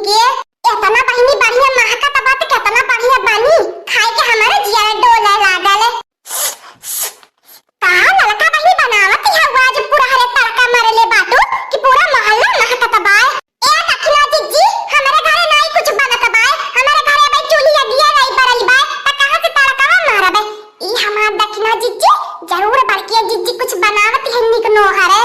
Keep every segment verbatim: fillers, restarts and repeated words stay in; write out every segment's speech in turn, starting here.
ये एतना बहिनी बढ़िया महकत बा त केतना बढ़िया बनी, खाए के हमारे जिया डोले लागल। का ललका बहिनी बनावत है आज, पूरा हरे तड़का मरले बाटू कि पूरा मोहल्ला महकत बा। ए दखिना जिज्जी, हमरे घरे नाई कुछ बनत बा, हमरे घरे अबे चूल्ही अगिया नाई बरल बा, त कहाँ से तड़का मारबे? ई हमार दखिना जिज्जी, जरूर बड़किया जिज्जी कुछ बनावत है निक नोहर।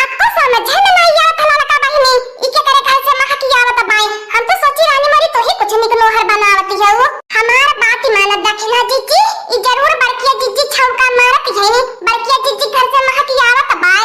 आपको समझे में नाई आवत ललका बहिनी, ई के करे घर से महकी आवत बाय। हम तो सोची रानी मरी तोही कुछ निक नोहर बनावत हऊ। हमार बात मानत दखिना जिज्जी, ई जरूर बड़किया जिज्जी छौका मारत है नी, बड़किया जिज्जी घर से महकी आवत बाय।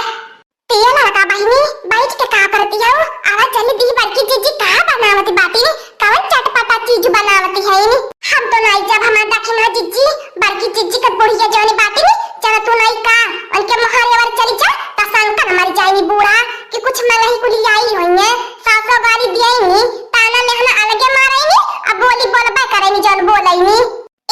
ते ललका बहिनी, बैठ के का करती हऊ? आवा जल्दी दी बड़की जिज्जी का बनावत बाटी, कवन चटपटा चीज बनावत है नी? हम तो नाई जब हमार दखिना जिज्जी, बड़की जिज्जी के बुढ़िया जौन बाटी नी, चल तू नाई का, उनके मोहरे वर चली जा, त संकन मर जाई नी बूढ़ा, कि कुछ मलही कुली आई होइए, सासो गारी दियाई नी, ताना मेहना अलगे माराई नी, अब बोली बोलबे करे नी जौन बोलाई नी।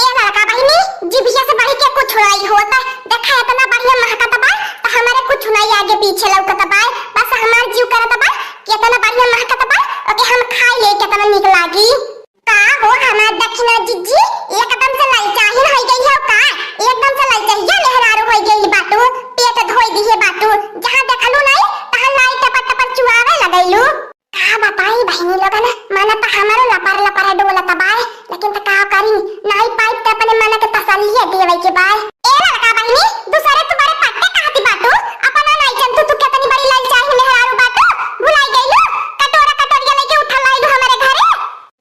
ए ललका बहिनी, जिभिया से बढ़ी के कुछ नाई होत, देखा एतना बढ़िया महकत बा, त हमरे कुछ नाई आगे पीछे लौकत बा, बस हमार जीव करत बा, कि एतना बढ़िया महकत बा, ओके हम खाई ले, केतना नीक लागी। का हो हमार दखिना जिज्जी, एकदम से ललचाहिन होइ गई हो का? एकदम से ललचहिया मेहरारू होइ गई बाटू, पेट धोई दिहे बाटू, जहाँ देखलू नाई तहाँ लाई टपर टपर चुआवे लगैलू। का बताई बहिनी लोगन, मन त हमरो लपर लपर डोलत बाय, लेकिन त का करी, नाई पाइप त अपने मन के तसल्लिये देवे के बाय। ए ललका बहिनी, दूसरे तू बड़े पट्टे कहती बाटू, अपना नाई जन तू, तू केतनी बड़ी ललचाही मेहरारू बाटू, भुलाई गईलू, कटोरा कटोरिया लेके उठल आइलू हमरे घरे।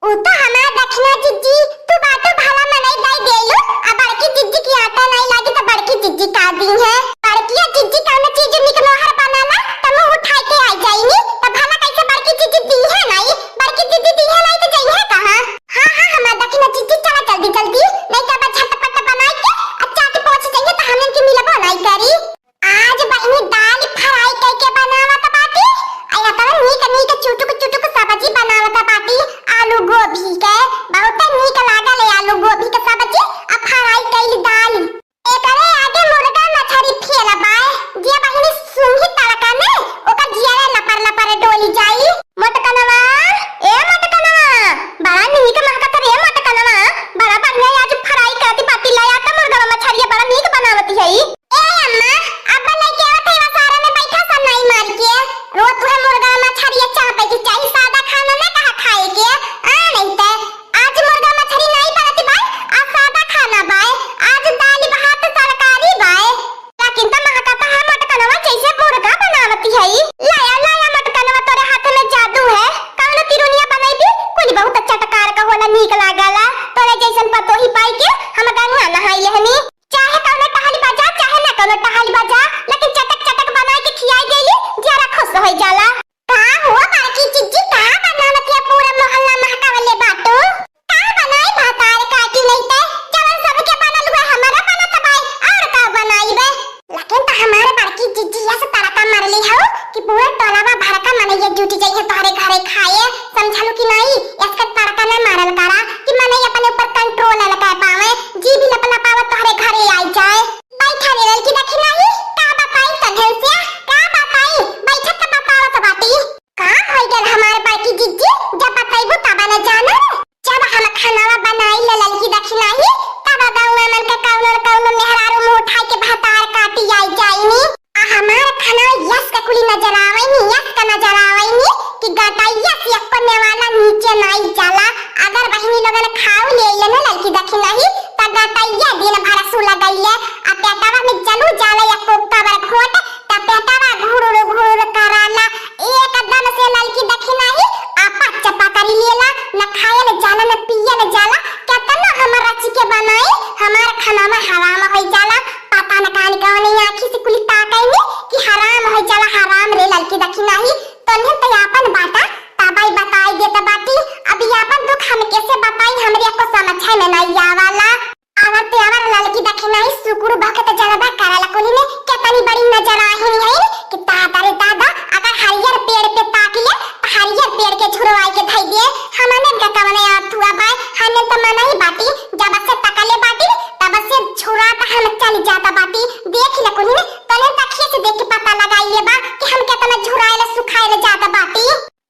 उ तो हमार दखिना जिज्जी, तू बाटू भला मनई दई देलू, आ बड़की जिज्जी की आटा नाई लागी त बड़की जिज्जी का दी है? बड़किया जिज्जी कौनो चीज निक नोहर बनाला त मुंह उठाई के आई जाई नी, त भला कैसे बड़की जिज्जी दी है नाई? बड़की जिज्जी दी है नाई त जई है कहाँ? हाँ, हाँ, हमार दखिना जिज्जी चला जल्दी, जल्दी, नहीं त अब झटपट बनाई के आ चाट पहुंच जाइए त हमन के मिलबो नाई करी। आज बहिनी दाल fry कइके बनावत बाटी, आ एतना नीक नीक चुटुक चुटुक सब्जी बनावत बाटी आलू गोभी के। बहुत नीक लागल है आलू गोभी के सब्जी आ fry कइल दाल। एकरे आगे मुर्गा मछरी फेल बाय, जे बहिनी सूंघी तड़का में ओकर जियरा लपर लपर डोली जाई। मोटकनवा, ए मोटकनवा, बड़ा नीक महकत रे मोटकनवा, बड़ा बढ़िया आज fry करती बाटी, ले आ त मुर्गा मछरिया बड़ा नीक बनावती है। ए अम्मा, अब्बा लेके आवत है, वसारा में बैठा सन नाई मार के। रोज तुहे मुर्गा मछरिया चाहते कि चाही, सादा खाना ना कहा खाए के। आ नहीं ते, आज मुर्गा मछरी नाई बनत बाय, आज सादा खाना बाय, आज दाल भात तरकारी बाय। लेकिन त महकता है मोटकनवा जैसे मुर्गा बनावती है। लाया, लाया मोटकनवा, तोरे हाथ में जादू है, कौनो तिरुनिया बनैबी, कुल बहुत चटकार का होला, नीक लागला। तोरे जैसन पतोही पाई के हम गंगा नहाई लेहनी। चाहे कौनो टहली बजा, चाहे ना कौनो टहली बजा, लेकिन चटक चटक बनाई के खियाई देली, जरा खुश हो जाला। का हुआ बड़की जिज्जी, का बनावत है पूरा मोहल्ला महकावले बाटू? का बनाई भतार काटी नहीं ते, जवन सबके बनल हुआ हमारा बनत बाय, और का बनाई बे? लेकिन त हमारे बड़की जिज्जी ऐसे तड़का मारली हो कि पूरा टोलावा भर का मनैया जुट जाई है तोहरे घरे खाए, समझलू कि नहीं? ऐसे तड़का ना मारल करा कि मनई अपने ऊपर control न कर पावे, जी भी लपलपावत तोहरे घरे आई जाए। बैठा रे ललकी दखिनाही, का बताई तन्हन से, का बताई, बैठत त बतावत बाटी। का होइ गल हमार बड़की जिज्जी, जब बतैबू तब न जानब। जब हम खानावा बनाई ले ललकी दखिनाही, तब गौवा मन के कौनो न कौनो मेहरारू मुंह उठाई के भतार काटी आई जाइनी। आ हमार खानावा यस के कुली नजर आवैनी, यस के नजर आवैनी कि गटैया से एको नेवाला नीचे नाई जाला। अगर बहिनी लोगन खाऊ ले ले न ललकी दखिनाही, त गटैया दिन भर सुलगैले, आ पेटवा में जलू जाला एको कबर खोट, त पेटवा घुरुर घुरुर कराला। एकदम से ललकी दखिनाही आपा चपा करी लेला, न खायल जाला, न पियल जाला। केतना हम रच के बनाई, हमार खानावा हराम होइ जाला। पता न कान कौने आँखी से कुली ताकैनी कि हराम होइ जाला, हराम रे ललकी दखिनाही। तोन्हन त आपन बाटा तबाई बताई देत बाटी, अब आपन दुख हम कैसे बताई, हमरे को समझे में नहीं आवाला। अगर ते अगर ललकी दखिनाही सुकुर बहके त जलवा करल कुली में केतनी बड़ी नजर आहिन है कि दादा रे दादा, अगर हरियर पेड़ पे ताक ले त हरियर पेड़ के झुरवाई के धई दे। हमने का कवने अथुआ बाय, हमने त मनई बाटी, जब से तकले बाटी तब से झुरा त हम चल जाता बाटी। देख ले कुली में तने तखिए से देख के पता लगाई ले बा कि हम केतना झुराइल सुखाइल जाता बाटी।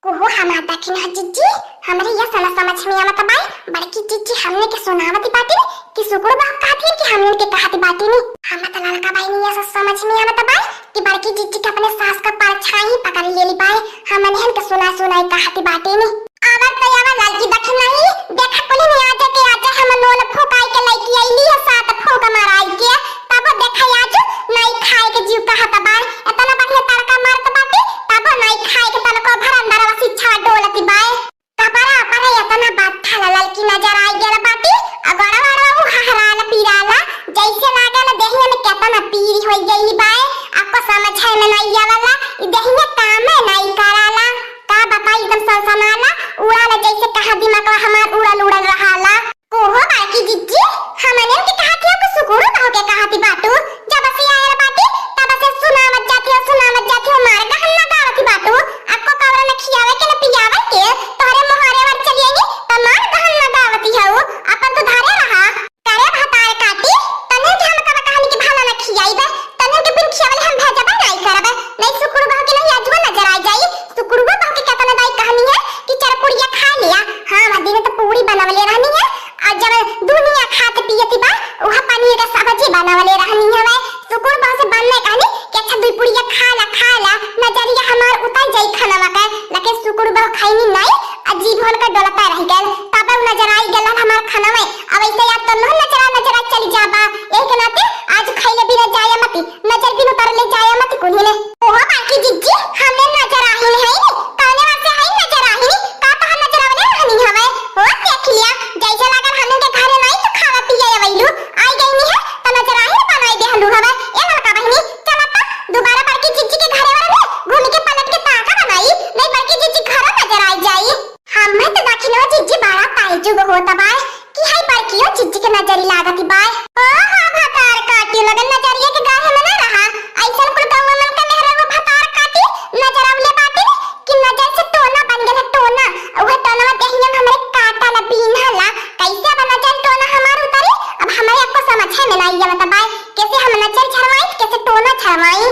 ओहो हमार दखिना जिज्जी, हमरे ये सना समझ में आवत बाय, बड़की जिज्जी हमने के सुनावत बाटी कि सुकुर बहू कहत हिन कि हमने के कहत बाटी नी। हम त ललका बहिनी ये सब समझ में आवत बाय कि बड़की जिज्जी के अपने सास का परछाई पकड़ लेली बाय, हमने के सुना सुनाई कहत बाटी नी। आवा त आवा ललकी दखिनही, देखा कुली में आ जाके आ जा, हम नोल फुकाई के लइकी अइली है सात फूक मराई के, तब देखा आज नाई खाए के जीव कहत बाय, इतना बढ़िया तड़का मारत बाटी, तब नाई खाए के तनको भर अंदरवा शिक्षा डोलत बाय। कपड़ा पर इतना बात थाला ललकी नजर आई गेल बाटी, आ गड़वा गड़वा उ हहराला पीराला, जैसे लागल देहिया में केतना पीर होई गई बाय, आपको समझे में नहीं आवला, ई देहिया काम में नहीं कराला। का बताई, एकदम सनसनाला, उड़ाला जैसे कहा दिमागवा हमार उड़ल उड़ल रहाला। ओहो बड़की जिज्जी, हमने के कहत हियो कि सुकुरु बहू के कहत बाटू, जब से आयल बाटी, तब से सुनावत जाती हो, सुनावत जाती हो, मार गहन लगावत बाटू, आपको कवरा न खियावे के न पियावे के, तोहरे मोहरे वर चली आईनी, त मार गहन लगावत हो, अपन तो धरे रहा। करे भतार काटी, तने के हम कब कहनी कि भाला न खियाइबे, तने के बिन खियावले हम भेजबे नहीं करबे, नहीं सुकुरु बहू के नहीं अजुआ नजर आ जाई, सुकुरु बहू के केतना दाई कहनी है कि चार पुड़िया खा लिया, हाँ, वह दिन तो पूरी बनवले रहनी है, और जब दुनिया खात पियत बा, उहा पनीर के सब्जी बनवले रहनी हवे। सुकुर बहू से बनने कहनी कि अच्छा दुई पुड़िया खा ला, खा ला, नजरिया हमार उतर जाई खानवा के। लेकिन सुकुर बहू खैनी नहीं, आ जीभ उनकर डोलता रह गल। तब उ नजर आई गल हमार खानवा। अब ऐसे याद तो नहीं नजरा नजरा चली जाबा। यही के नाते आज खैले बिना जाया मती, नजर बिन उतरले जाया मती कुन्ही ने। ओहो बड़की जिज्जी, हमने नजर आहिन है नी, कौने वास्ते है नजर आहिन, का तोहर नजर आवले रहनी हवे? हो देख लिया, जैसे लागल हमन के घरे नाई तू खावा पिया अवैलू, आई गईनी है, त नजर आहिन बनाई देहलू हवे। ए ललका बहिनी, चला त, दोबारा बड़की जिज्जी के घरे वाला में घूम के पलट के ताका बनाई, नहीं बड़की जिज्जी घरो नजर आई जाई। हमें तो दखिनवा जिज्जी बड़ा ताज्जुब होत बाय कि हई बड़कियो जिज्जी के नजरी लागत बाय। ओ हो भतार काटी लगन नजरिया के गाहे में ना रहा, ऐसन कुल गौवा मन का मेहरा वो भतार काटी नजर अवले बाटी कि नजर से टोना बन गल है टोना। उहे टोनवा देहिया में हमरे काटा ला बीन्हा ला, कैसे अब नजर टोना हमार उतरी? अब हमारे आपको समझे में ना आवत बाय, कैसे हम नजर झरवाई, कैसे टोना झरवाई।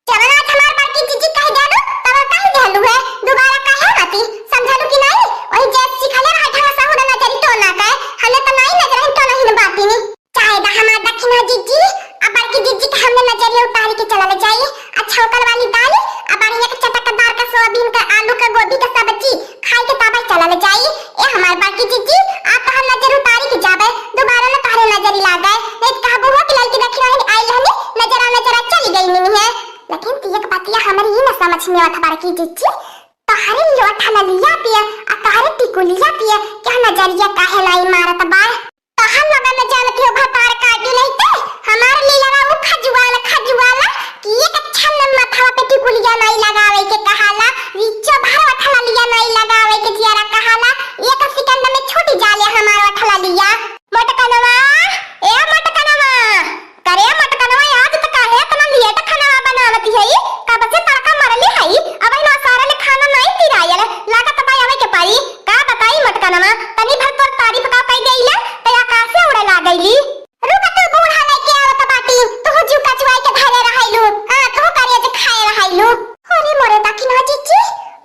जवन आज हमार बड़की जिज्जी कह देलू, तवन कह देलू है, दोबारा कहे मती, समझलू कि नहीं? वही जे सिखले रहा ढंग से हुड़ा नजरी टोना के, हमें तो नहीं नजर है टोना ही बाटी नी। चाहे दा हमार दखिना जिज्जी, आ बड़की जिज्जी के हमने नजरिया उतारी के चलल जाई, आ छौकल वाली दाल, आ बढ़िया के चटकदार का सोयाबीन का, आलू का, गोभी का सब्जी, खाई के तबे चलल जाई। ए हमार बड़की जिज्जी, आ तोहर नजर उतारी के जाबे, दोबारा न तोहरे नजरी लागे, नहीं तो कहबू हो कि ललकी दखिना ही आइल रहनी, नजरा नजरा चली गई नहीं है। लेकिन ती एक बतिया हमरी ई न समझ में आवत बड़की जिज्जी, तोहरे लोठा ललिया पे आ तोहरे टिकुलिया पे क्या नजरिया काहे नाई मारत बा? तोहर लोगन न जानत हो भतार काटी नहीं ते, हमार लीला बा उ खजुआला खजुआला कि एक क्षण में मथवा पे टिकुलिया नाई लगावे के कहाला, रिचो भर ओठा ललिया नाई लगावे के जियारा कहाला, एक सेकंड में छूट जाले हमार ओठा ललिया। मोटकनवा, ए मोटकनवा, करे मोटकनवा, आज त काहे इतना लेट खाना बनावत हई? कब से तड़का मरली हई, अबहिन सारा ले खाना नाई तिरायल, लागत बा आवे के परी। का बताई मोटकनवा, तनी भर तोर तारीफ का कई देइला, त आकाशे उड़े लागैली। रुक तू बूढ़ा लेके आवत बाटी, तू जू कचुआई के धरे रहैलू, हाँ, तू करे जे खाए रहैलू। अरे मोरे दखिना जिज्जी,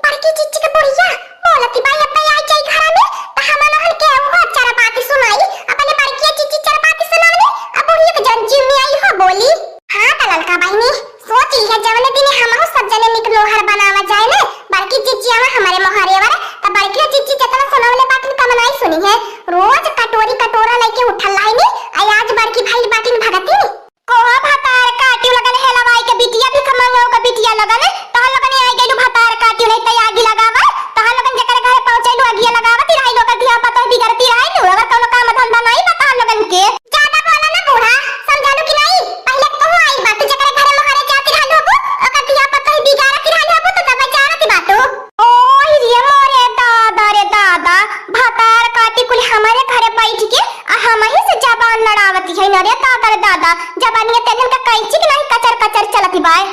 बड़की जिज्जी के बुढ़िया बोलती बा, "अब्बे आई जाई घर में, त हमनहन के उहो चार बाती सुनाई।" अपने बड़की जिज्जी चार बाती सुनावली, अब बुढ़िया के जन जीव में आई हो बोली। हाँ त ललका बहिनी, सोच लिहे जवने दिन हमहू सब जने निक नोहर बनावा जाए ने, बड़की जिज्जी आवा हमरे मोहरे वर, त बड़की जिज्जी जतना सुनावले बातिन कम नाई सुनी है। रोज कटोरी कटोरा लेके उठल लाइनी, आ आज बड़की भइल बाटिन भगती। कोहा भतार काटियो लगन हेलवाई के बिटिया, भिख मंगाओ के बिटिया लगन, तहन लगन आई गइलू भतार काटियो, नहीं त आगी लगावा, तहन लगन जेकर घरे पहुंचैलू आगिया लगावत रहिलू, ओकर धिया पतोह बिगड़ती रहिलू, अगर कौनो काम धंधा नहीं बा तहन लगन के। ज्यादा बोला ना बूढ़ा, समझालू कि नहीं? पहले तो आई बात, जेकर घरे मोहरे जाती रहिलू हबू, ओकर धिया पतोह बिगाड़ती रहिलू हबू, तो दबा जावत बाटू। ओही रे मोरे दादा रे दादा, भतार काटी कुल हमरे घरे बैठ के आ हमही से जबान लड़ावती है न रे दादा रे दादा, जबानिया तेनन का कैंची के नहीं कचर कचर चलती बाय।